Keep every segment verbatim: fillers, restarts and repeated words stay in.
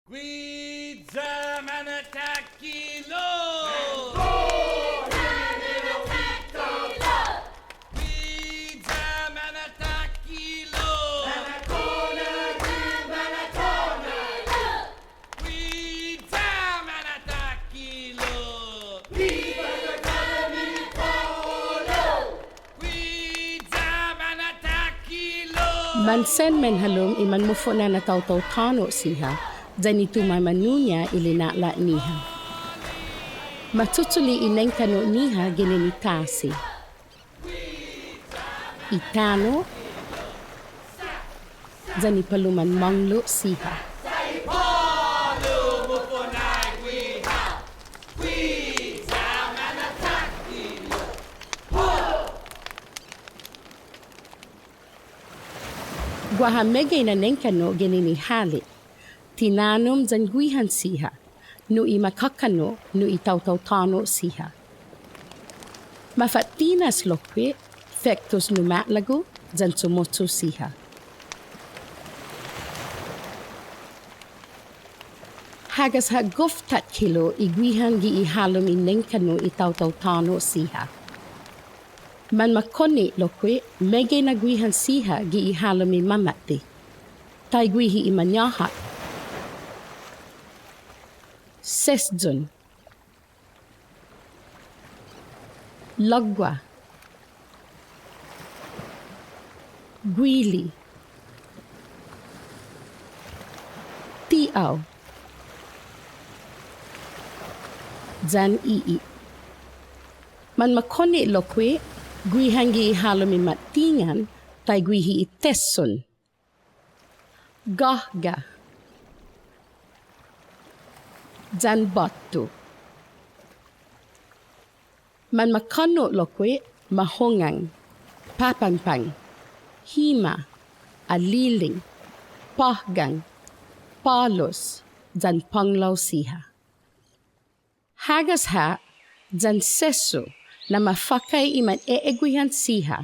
Guiya mana'takhilo'! Guiya mana'takhilo'! Mansen menhalom i manmofo'na na taotao tåno' siha, yan i tumaimanu-ña i lina'la'-ñiha. Matuchuli' i nengkanno'-ñiha ginen i tasi, i tano', yan i paluman månglo' siha. Guaha meggai na nengkanno' ginen i hale', tinanom yan guihan siha, nu i makåkanno' nu i taotao tåno' siha. Mafa'tinas lokkue', fektos nu ma'lågu yan chumocho siha. Hagas ha' gof takkilo' i guihan gi i halom i nengkanno' i taotao tåno' siha. Manmakonne' lokkue' meggai na guihan siha gi i halom i mamåtte. Taiguihi i mañåhak. Sesyon. Lågua. Guili. Ti'ao. Yan i'i. Manmakonne' lokkue' guihan gi i halom i mattingan, taiguihi i tesson. Gåhga. Yan båtto. Manmakånno' lokkue' mahongang, påpangpang, hima, aliling, påhgang, pålos, yan pånglao siha. Hagas ha', yan sesso, na mafakkai i man e'eguihan siha,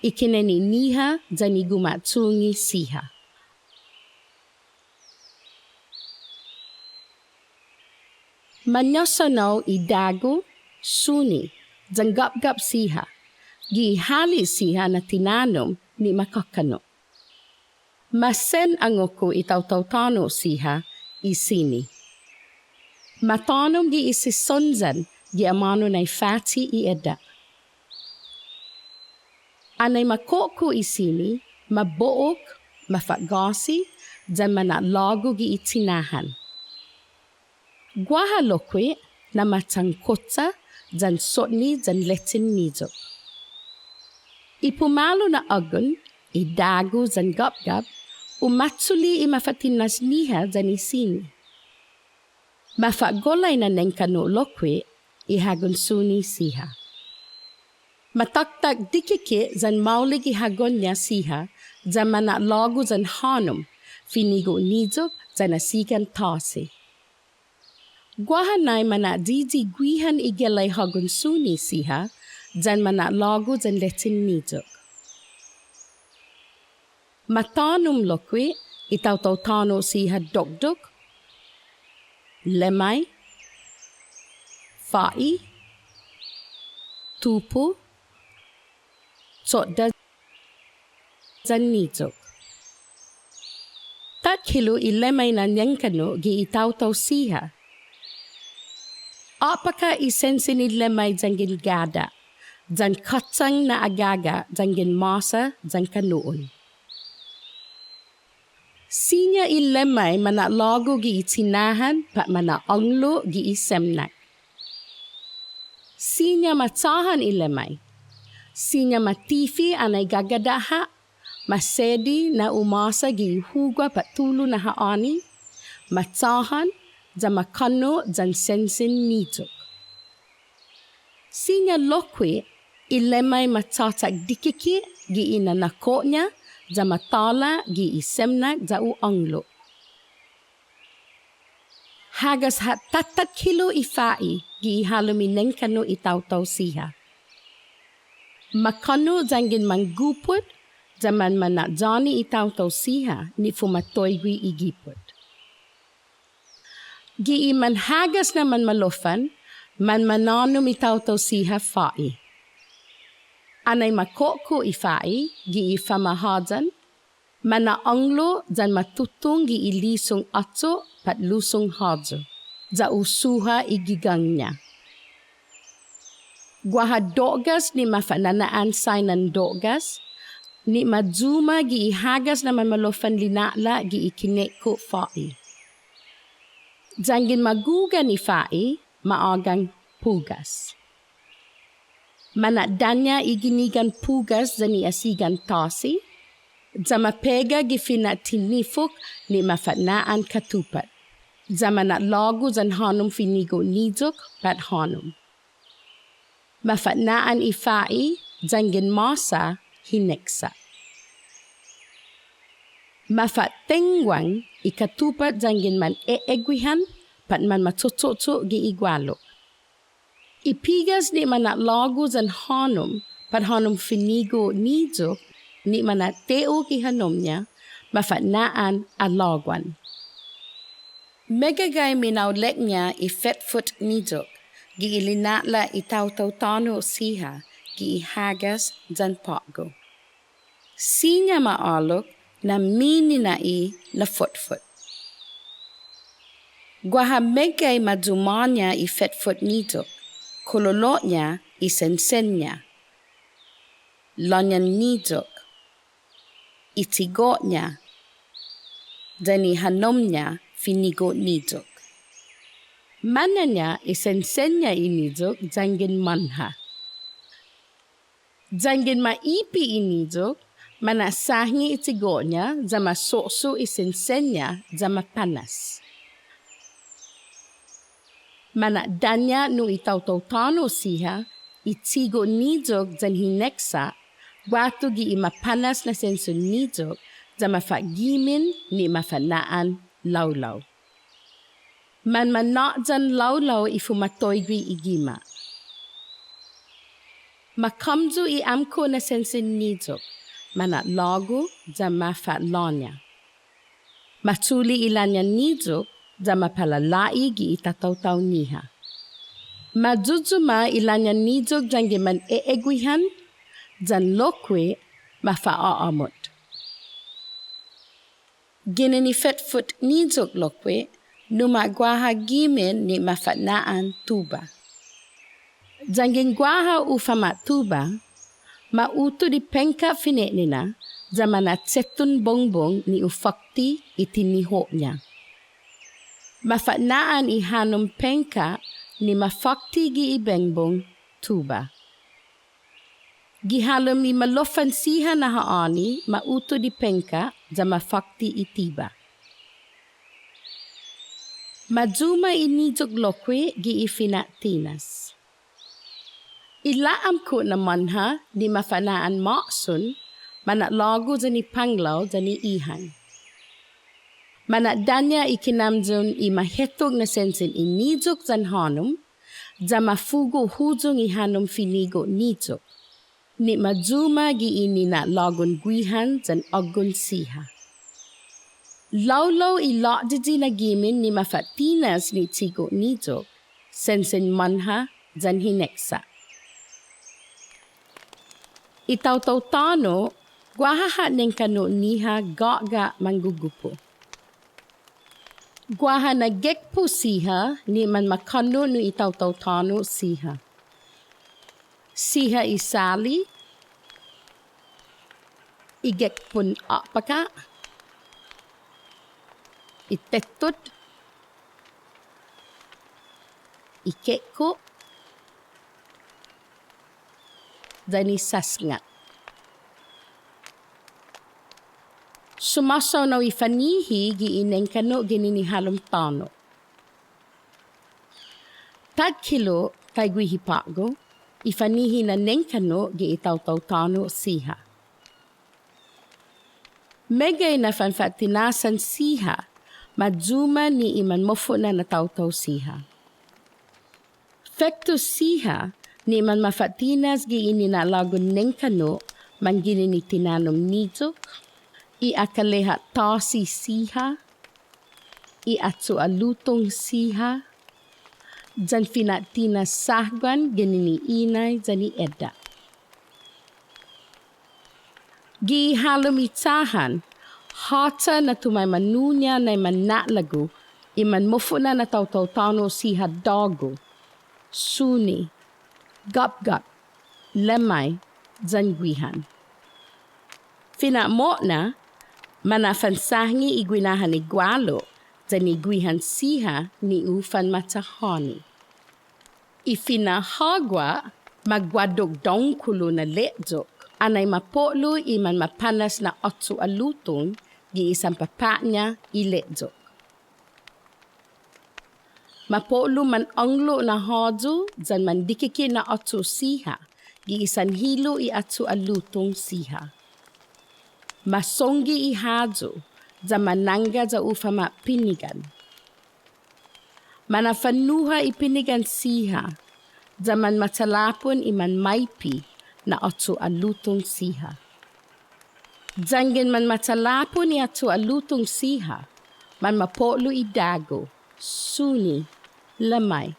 i kinenne'-ñiha yan i guma'chungi siha. Mañasaonao i dågu, suni, yan gapgap siha, gi i hale' siha na tinanom ni makåkanno'. Masen angokko i taotao tåno' siha i sini. Matånom gi i sisonyan gi amånu nai fache' i edda'. Anai mako'ko' i sini, mabo'ok, mafa'gåsi, yan mana'lågu gi i tinahan. Guaha lokkue' na ma chankocha yan sotne yan lechen niyok. I pumalu na ågon, i dågu yan gapgap, umachuli' i mafa'tinas-ñiha yan i sini. Mafa'golai na nengkanno' lokkue' i hågon suni siha. Mataktak dikike' yan maolek i hågon-ña siha yan mana'lågu yan hånom, finigo' niyok yan asigan tåsi. Guaha nai mana'yiyi guihan i gellai hågon suni siha yan mana'lågu yan lechen niyok. Matånom lokkue' i taotao tåno' siha dokdok, lemmai, fa'i, tupu, chotda, yan niyok. Takkilo' i lemmai na nengkanno' gi i taotao siha. Å'paka' i sensen i lemmai yanggen gåda', yan kåchang na agaga' yanggen måsa yan kånno'on. Siña i lemmai mana'lågu gi i tinahan pat mana'ånglo' gi i semnak. Siña ma chåhan i lemmai. Siña ma tife' anai gagada' ha', ma sedi na umåsa gi i hugua pat tulu na ha'åni, ma chåhan, ya ma kånno' yan sensen niyok. Siña lokkue' i lemmai ma chåchak dikike' gi i nanåkko'-ña, ya ma tåla' gi i semnak ya u ånglo'. Hagas ha' tatakkilo' i fa'i gi i halom i nengkanno' i taotao siha. Ma kånno' yanggen manggupot, ya manmana'yåni i taotao siha ni fumatoigue i gipot. Gi i manhagas na manmaloffan, manmanånom i taotao siha fa'i. Anai ma ko'ko' i fa'i, gi i famahåyan, mana'ånglo' yan ma tutung gi i lusong åcho' pat lusong håyu, ya u suha i gigang-ña. Guaha do'gas ni' mafa'nana'an sainan do'gas, ni' ma yuma gi i hagas na manmaloffan lina'la' gi i kine'ko' fa'i. Yanggen magugan i fa'i, ma ågang pugas. Mana'daña' i ginigan pugas yan i asigan tåsi, ya ma pega gi fina'tinifok ni' mafa'na'an katupat, ya mana'lågu yan hånom finigo' niyok pat hånom. Mafa'na'an i fa'i yanggen måsa hineksa'. Mafa'tengguang i katupat yanggen mane'eguihan pat manmachocho'cho' gi i gualo'. I pugas ni' mana'lågu yan hånom, pat hånom finigo' niyok, ni' mana'te'ok i hånom-ña, mafa'na'an alåguan. Meggagai minaolekña i fetfot niyok, gi i lina'la' i taotao tåno' siha, gi i hagas yan på'go. Siña ma ålok na minina'i na fotfot. Guaha meggai ma yuma-ña i fetfot niyok, kololo'ña i sensen-ña, låñan niyok, i tigo'-ña, yan i hånom-ña finigo' niyok. Mañaña i sensen-ña i niyok yanggen månha. Yanggen ma ipe' i niyok, mana'sahnge i tigo'-ña, ya ma so'so' i sensen-ña, ya ma panas. Mana'daña' nu i taotao tåno' siha, i tigo' niyok yan hineksa', guatu gi i mapanas na sensen niyok, ya mafa'gimen ni' mafa'na'an laolao. Manmana'yan laolao i fumatoigue i gima'. Ma kåmyu i åmko' na sensen niyok, mana'lågu ya mafa'låña. Ma chule' i låñan niyok ya mapalala'i gi i tataotao-ñiha. Ma yuyuma i låñan niyok yanggen mane'eguihan, yan lokkue' mafa'a'åmot. Ginen i fetfot niyok lokkue', numa'guaha gimen ni' mafa'na'an tuba. Yanggen guaha u fama'tuba, ma utot i pengka' fine'nina, ya mana'chetton bongbong ni' u fakti i tiniho'-ña. Mafa'na'an i hånom pengka' ni' mafakti gi i bongbong tuba. Gi halom i maloffan siha na ha'åni, ma utot i pengka', ya mafakti i tiba. Ma yuma i niyok lokkue' gi i fina'tinas. I la'amko' na månha ni' mafa'na'an måkson, mana'lågu yan i panglao yan i ihang. Mana'daña' i kinamyon i mahetok na sensen i niyok yan hånom, ya mafugo' huyong i hånom finigo' niyok. Ni' ma yuma gi i nina'lågun guihan yan åggon siha. Laolao i lådidi na gimen ni' mafa'tinas ni' tigo' niyok, sensen månha yan hineksa'. I taotao tåno', guaha ha' nengkanu'-ñiha gå'ga' manggugupu. Guaha na gekpu siha ni' manmakånno' nu i taotao tåno' siha. Siha i sali, i gekpon å'paka', i tettot, i kekko', yan i sasngat. Sumåsaonao i fanihi gi i nengkanu' ginen i halom tåno'. Takkilo' taiguihi på'go i fanihi na nengkanu' gi i taotao tåno' siha. Meggai na fanfa'tinasan siha, ma yuma ni' i manmofo'na na taotao siha. Fektos siha ni' manmafa'tinas gi i nina'lågun nengkanu' manginen i tinanom niyok, i akaleha' tåsi siha, i åcho' alutong siha, yan fina'tinas sahguan ginen i inai yan i edda'. Gi halom i chåhan, håcha na tumaimanu-ña nai manna'lågu i manmofo'na na taotao tåno' siha dågu, suni, gapgap, lemmai, yan guihan. Fina'mo'na, mana'fansåhnge i guinahan i gualo', yan i guihan siha ni u fanmachahåni. I fina'hågua, maguaddok dångkolo na leyok, anai ma po'lo i manmapanas na åcho' alutong, gi i sanpapa'-ña i leyok. Ma po'lo manånglo' na håyu, yan mandikike' na åcho' siha, gi i sanhilo' i åcho' alutong siha. Ma songge i håyu, yan manangga ya u fama'pinigan. Mana'fanuha i pinigan siha, yan manmachalapon i manmaipe na åcho' alutong siha. Yanggen manmachalapon i åcho' alutong siha, manmapo'lo i dågu, suni, lemmai,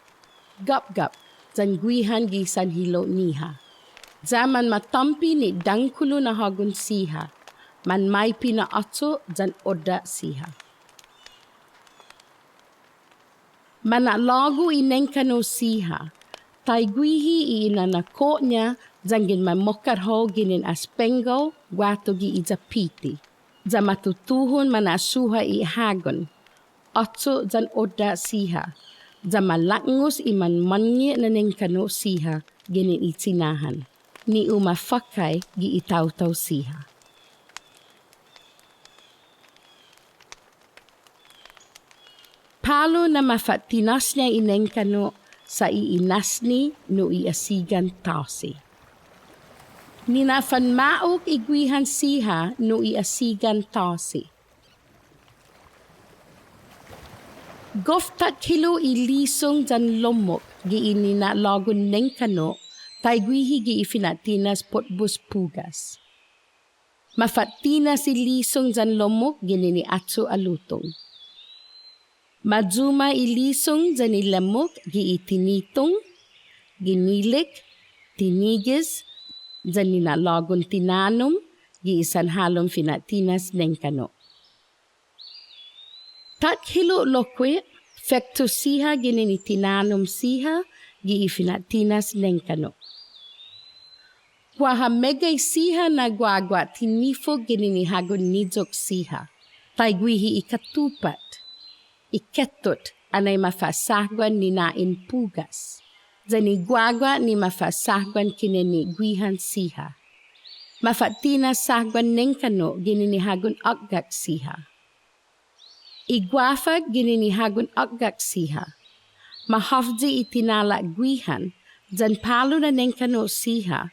gapgap, yan guihan gi sanhilo'-ñiha. Ya manmatampe ni dångkolo na hågon siha, manmaipe na åcho' yan odda' siha. Mana'lågu i nengkanu' siha, taiguihi i inanåkko'-ña yanggen manmokat hao ginen Aspengo guatu gi iya Piti. Ya matutuhon mana'suha i hågon, åcho' yan odda' siha, ya malaknos i manmånnge' na nengkanu' siha ginen i chinahan, ni u mafakkai gi i taotao siha. Palu na mafa'tinås-ña i nengkanu' sa' i inasne nu i asigan tåsi. Nina'fanmaok i guihan siha nu i asigan tåsi. Gof takhilo' i lisong yan lommok gi i nina'lågun nengkanu' taiguihi gi i fina'tinas putbus pugas. Mafa'tinas i lisong yan lommok ginen i åcho' alutong. Mayuma i lisong yan i lemmok gi i tinitong, ginilek, tinigis, yan nina'lågun tinanom gi i sanhalom fina'tinas nengkanu'. Takhilo' lokkue' fektos siha ginen i tinanom siha gi i fina'tinas nengkanu'. Guaha meggai siha na guagua' tinifok ginen i hågon niyok siha, taiguihi i katupat, i ketot, anai mafa'sahguan nina'in pugas, yan i guagua' ni mafa'sahguan kinenne' guihan siha. Mafa'tinas sahguan nengkanu' ginen i hågon åkgak siha. I guafak ginen i hågon åkgak siha. Mahafyi i tinala' guihan, yan palu na nengkanu' siha,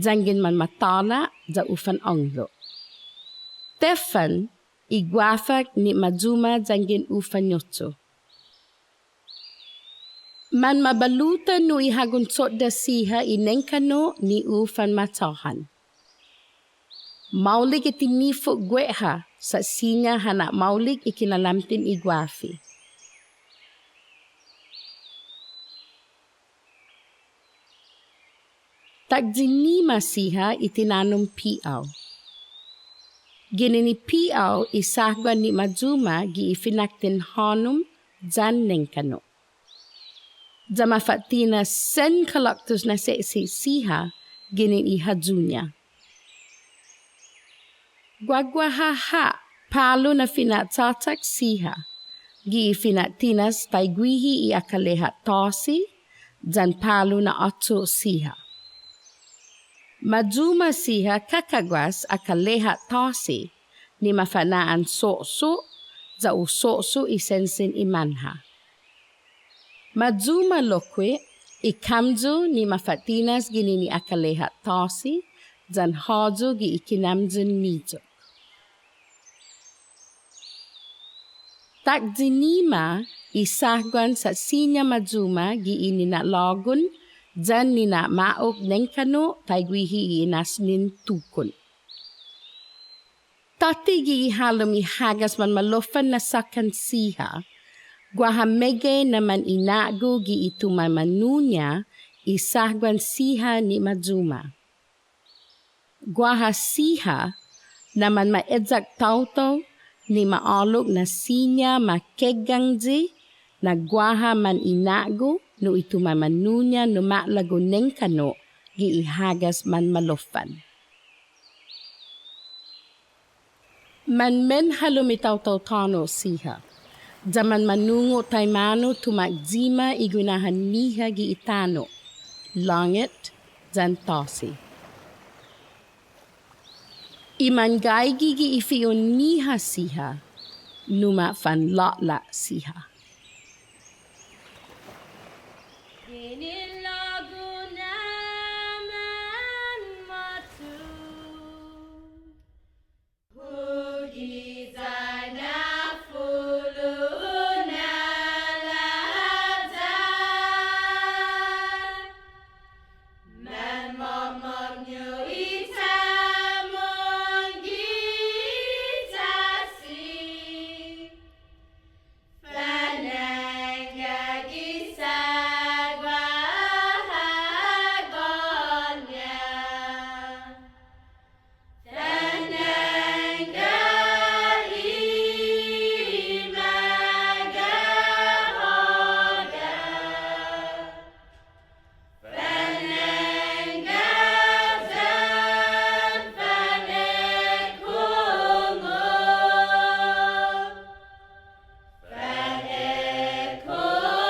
yanggen manmatåla' ya u fanånglo'. Tefan, i guafak ni' mayuma yanggen u fanyocho. Manmabaluta nu i hågon chotda siha i nengkanu' ni' u fanmachåhan. Maolek i tinifok gueha sa' siña ha na'maolek i kinalamten i guafi. Takyinima siha i tinanom pi'ao. Ginen i pi'ao i sahguan ni' mayuma gi i finakten hånom yan nengkanu'. Ya mafa'tinas sen kalaktos na se'se' siha ginen i hayu-ña. Guaguaha ha' palu na fina'chachak siha gi i fina'tinas taiguihi i akaleha' tåsi yan palu na åcho' siha. Mayuma siha kakaguas akaleha' tåsi ni mafana'an so'so' ya u so'so' i sensen i manha. Mayuma lokkue' i kamyu ni mafa'tinas ginen i akaleha' tåsi yan håyu gi i kinamyun niyok. Takyinima i sahguan sa' siña mayuma gi i nina'lågun yan nina'maok nengkanu' taiguihi i inasnen tukon. Tåtte gi i halom i hagas manmaloffan na sakkan siha, Guaha meggai na man ina'gu gi i tumaimanu-ña i sahguan siha ni Majuma. Guaha siha na manma'eyak taotao ni ma'alok na siña ma kegangyi na guaha man ina'gu nu i tumaimanu-ña numa'lagu nengkanno' gi i hagas manmaloffan. Manmenhalom i taotao tåno' siha. Ya manmanungo' taimanu tumakyima i guinahan-ñiha gi i tano', långet yan tåsi. I manggaige gi i fi'on-ñiha siha, numa'fanlå'la' siha. Ginen lågu na manmåtto. Hu giya na fulu na låta. Manmomom nu i taimanu gi tåsi. Fanangga gi sagua hågon-ña. Fanangga i maga'håga. Fanangga yan fanekungok.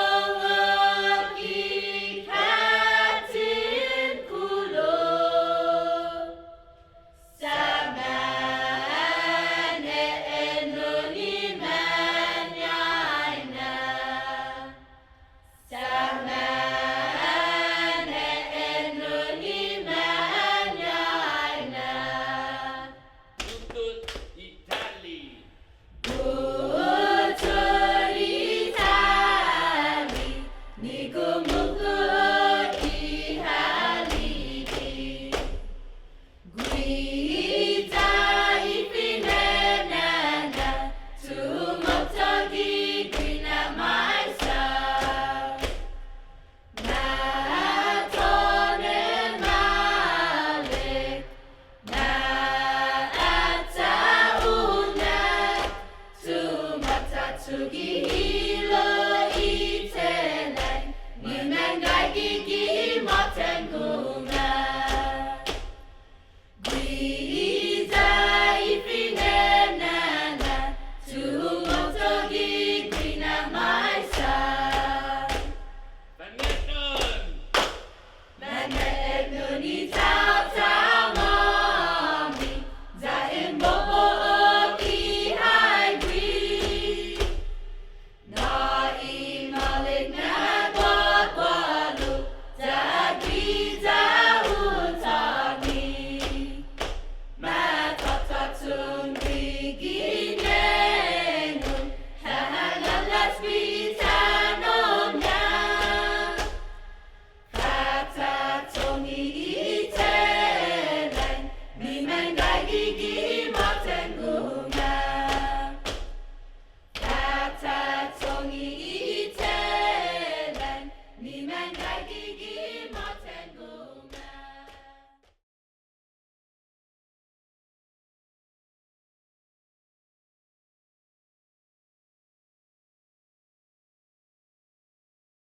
Fanekungok i katten kulo. Sa' mane'ennun i mañaina. Sa' mane'ennun i mañaina. Butut i tali. Butut i tali, ni kumuku i haligi. Guiya i fine'nana, tumåkto gi guihi na maisa. Na tånen maolek, na atan una, tumåkto gi hilo'.